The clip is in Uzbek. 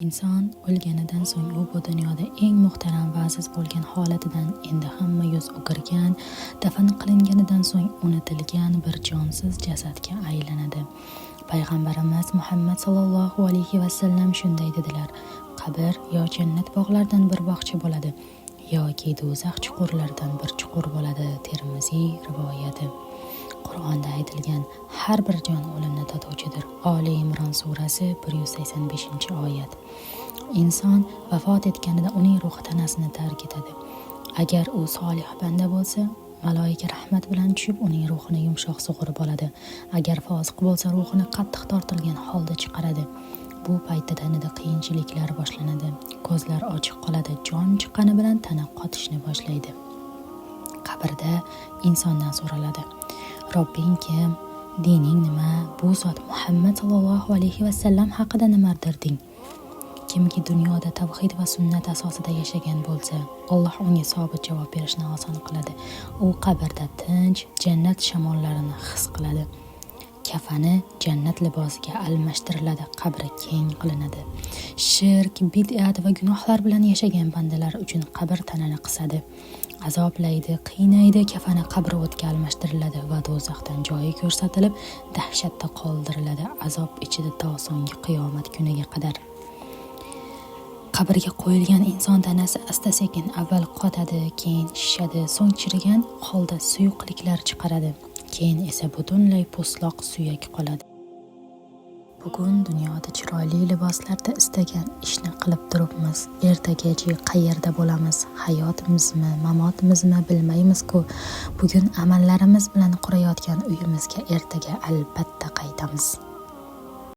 Inson o'lganidan so'ng u bu dunyoda eng muhtaram va aziz bo'lgan holatidan endi hamma yuz o'girgan, dafn qilinganidan so'ng unutilgan bir jonsiz jasadga aylanadi. Payg'ambarimiz Muhammad sollallohu alayhi vasallam shunday dedilar: Qabr yo jannat bog'laridan bir bog'cha bo'ladi, yoki do'zax chuqurlaridan bir chuqur bo'ladi. Termiziy rivoyati. Qur'onda aytilgan: har bir jon o'limni totuvchidir. Oli Imron surasi, 185-oyat. Inson vafot etganida uning ruhi tanasini tark etadi. Agar u solih banda bo'lsa, maloika rahmat bilan tushib, uning ruhini yumshoq sug'urib oladi. Agar fosiq bo'lsa, ruhini qattiq tortilgan holda chiqaradi. Bu paytda tanada qiyinchiliklar boshlanadi, ko'zlar ochiq qoladi, jon chiqqani bilan tana qotishni boshlaydi. Qabrda insondan so'raladi: Robbing kim, dining nima, bu zot Muhammad sollallohu alayhi vasallam haqida nima dirding? Kimki dunyoda tavhid va sunnat asosida yashagan bo'lsa, Alloh unga sobit javob berishni oson qiladi. U qabrda tinch jannat shamollarini his qiladi, kafani jannat libosiga almashtiriladi, qabri keng qilinadi. Shirk, bid'at va gunohlar bilan yashagan bandalar uchun qabr tanani qisadi, azoblaydi, qiynaydi. Kafani qabri o'tga almashtiriladi va do'zaxdan joyi ko'rsatilib, dahshatda qoldiriladi, azob ichida to so'nggi qiyomat kuniga qadar. Qabrga qo'yilgan inson tanasi asta sekin avval qotadi, keyin shishadi, so'ng chirigan holda suyuqliklar chiqaradi, keyin esa butunlay po'stloq suyak qoladi. Bugun dunyoda chiroyli liboslarda istagan ishni qilib turibmiz. Ertagachi qayerda bo'lamiz, hayotmizmi, mamotmizmi, bilmaymiz-ku. Bugun amallarimiz bilan qurayotgan uyimizga ertaga albatta qaytamiz.